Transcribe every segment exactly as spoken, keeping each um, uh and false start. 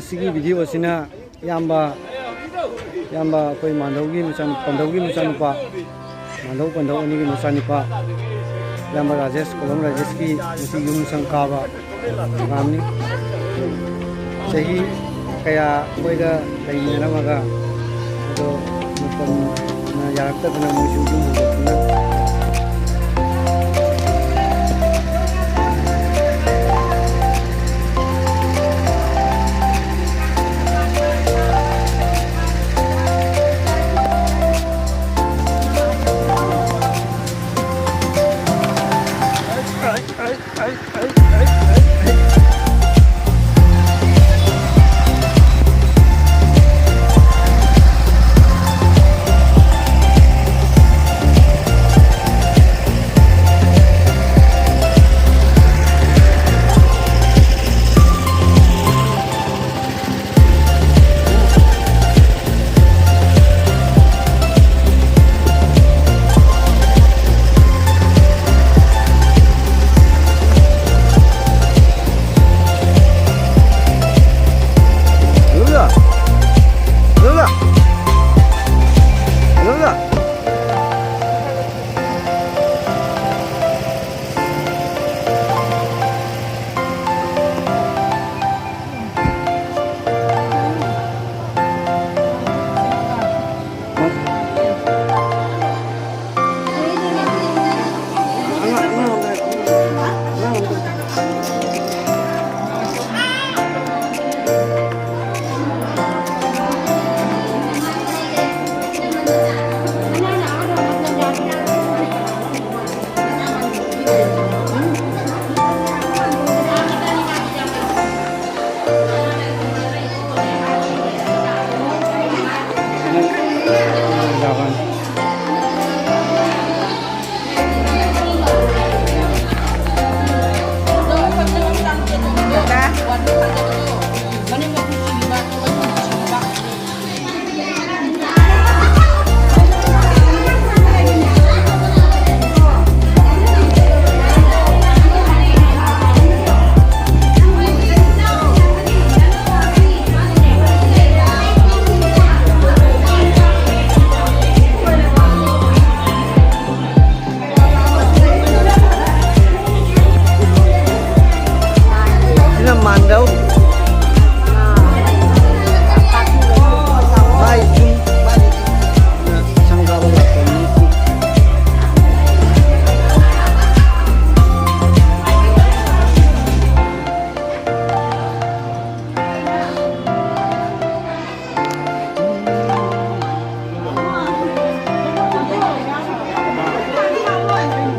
ꯁꯤꯒꯤ ꯚꯤꯗꯤꯑꯣ ꯑꯁꯤꯅ ꯏꯌꯥꯝꯕ, ꯏꯌꯥꯝꯕ ꯑꯩꯈꯣꯏ ꯃꯥꯟꯗꯧꯒꯤ ꯃꯆꯥꯅꯨ-, ꯄꯟꯗꯧꯒꯤ ꯃꯆꯥꯅꯨꯄꯥ, ꯃꯥꯟꯗꯧ ꯄꯟꯗꯧ ꯑꯅꯤꯒꯤ ꯃꯆꯥꯅꯨꯄꯥ, ꯏꯌꯥꯝꯕ ꯔꯥꯖꯦꯁ, ꯀꯣꯂꯝ ꯔꯥꯖꯦꯁꯀꯤ ꯉꯁꯤ ꯌꯨꯝ ꯁꯪ ꯀꯥꯕ ꯄ꯭ꯔꯣꯒ꯭ꯔꯥꯝꯅꯤ꯫ ꯆꯍꯤ ꯀꯌꯥ ꯑꯩꯈꯣꯏꯒ ꯂꯩꯃꯤꯟꯅꯔꯝꯃꯒ, ꯑꯗꯣ ꯃꯇꯝꯅ ꯌꯥꯔꯛꯇꯗꯅ ꯃꯣꯏꯁꯨ ꯌꯨꯝ ꯍꯣꯡꯗꯣꯛꯇꯨꯅ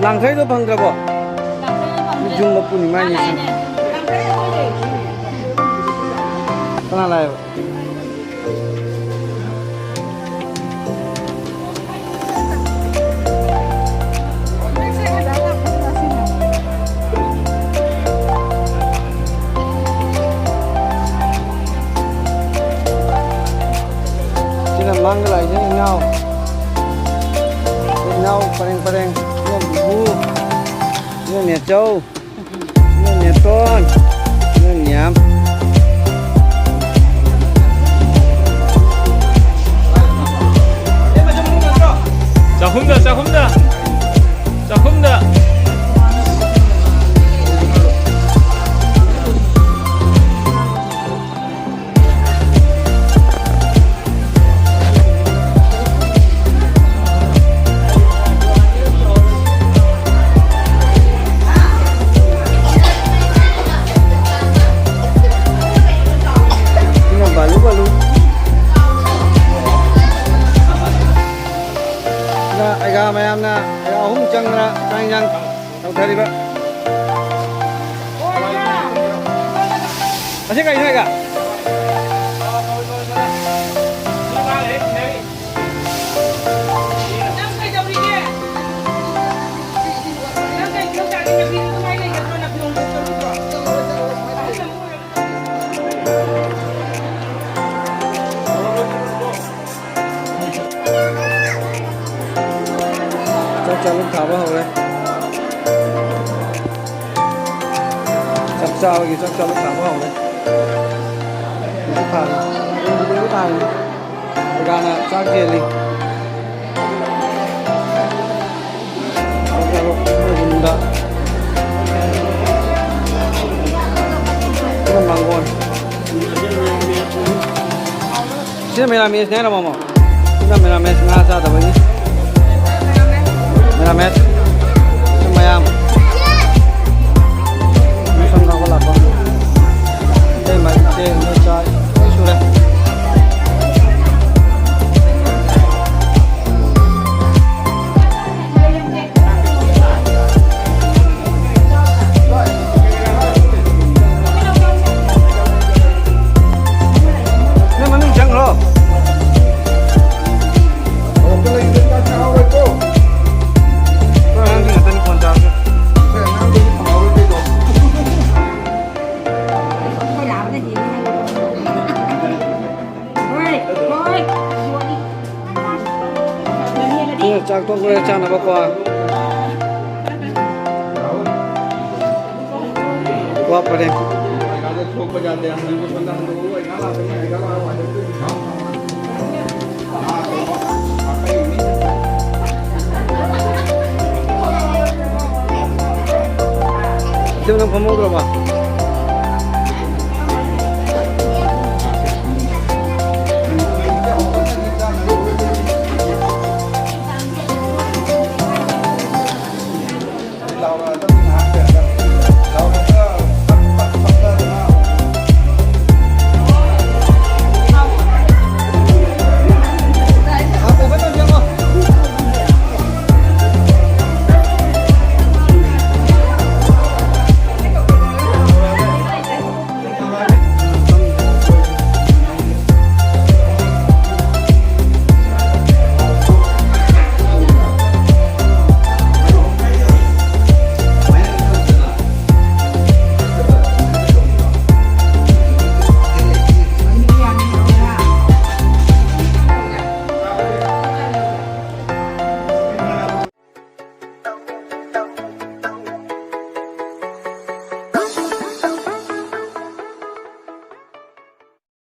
ꯂꯥꯡꯊ꯭ꯔꯩꯗꯣ ꯐꯪꯗ꯭ꯔꯕꯣ? ꯌꯨꯝ ꯃꯄꯨꯅꯤ ꯃꯥꯏꯅꯤ꯫ ꯀꯅꯥ ꯂꯥꯛꯑꯦꯕ? ꯁꯤꯅ ꯃꯥꯡꯗ ꯂꯥꯛꯏꯁꯦ ꯏꯅꯥꯎ꯫ ꯏꯅꯥꯎ ꯄꯔꯦꯡ ꯄꯔꯦꯡ꯫ ꯏꯅꯥꯎ ꯕꯤꯕꯨ꯫ ꯏꯅꯥꯎ ꯅꯦꯆꯧ꯫ ꯏꯅꯥꯎ ꯅꯦꯇꯣꯟ꯫ ꯏꯅꯥꯎ ꯅꯤꯌꯥꯝ꯫ ꯆꯥꯛꯈꯨꯝꯗ, ꯆꯥꯛꯈꯨꯝꯗ꯫ ꯆꯥꯛꯈꯨꯝꯗ꯫ ꯁꯤꯅ ꯕꯥꯂꯨ ꯕꯥꯂꯨ꯫ ꯁꯤꯅ ꯑꯩꯒꯥ ꯃꯌꯥꯝꯅ, ꯑꯩꯒꯥ ꯑꯍꯨꯝ ꯆꯪꯗꯅ ꯆꯥꯛ ꯏꯟꯁꯥꯡ ꯇꯧꯊꯔꯤꯕ꯫ ꯑꯁꯤ ꯀꯩꯅꯣ ꯑꯩꯒꯥ? ꯆꯥꯛ ꯆꯥꯕ ꯊꯥꯕ ꯍꯧꯔꯦ꯫ ꯆꯥꯛ ꯆꯥꯕꯒꯤ ꯆꯥꯛ ꯆꯥꯕ ꯊꯥꯕ ꯍꯧꯔꯦ꯫ ꯍꯧꯖꯤꯛ ꯊꯥꯔꯤ꯫ ꯍꯧꯖꯤꯛ ꯊꯥꯔꯤ꯫ ꯑꯣꯖꯥꯅ ꯆꯥꯛ ꯌꯦꯜꯂꯤ꯫ ꯁꯤꯅ ꯃꯥꯡꯒꯣꯟ꯫ ꯁꯤꯅ ꯃꯦꯔꯥꯃꯦꯁꯅꯦ ꯍꯥꯏꯔꯣ, ꯃꯃꯣ? ꯁꯤꯅ ꯃꯦꯔꯥꯃꯦꯁ, ꯉꯥ ꯆꯥꯗꯕꯒꯤ꯫ ꯃꯦꯔꯥꯃꯦꯁ꯫ ꯁꯤ ꯃꯌꯥꯝ꯫ ꯁꯝ ꯈꯥꯛꯄ ꯂꯥꯛꯄ꯫ ꯑꯇꯩ ꯃꯔꯤꯁꯦ ꯂꯣꯏ ꯆꯥꯏ꯫ ꯂꯣꯏ ꯁꯨꯔꯦ꯫ ꯆꯥꯛ ꯇꯣꯛ ꯂꯣꯏꯔ ꯆꯥꯅꯕꯀꯣ꯫ ꯋꯥ ꯐꯔꯦ꯫ ꯏꯆꯦ, ꯅꯪ ꯐꯝꯍꯧꯗ꯭ꯔꯕ?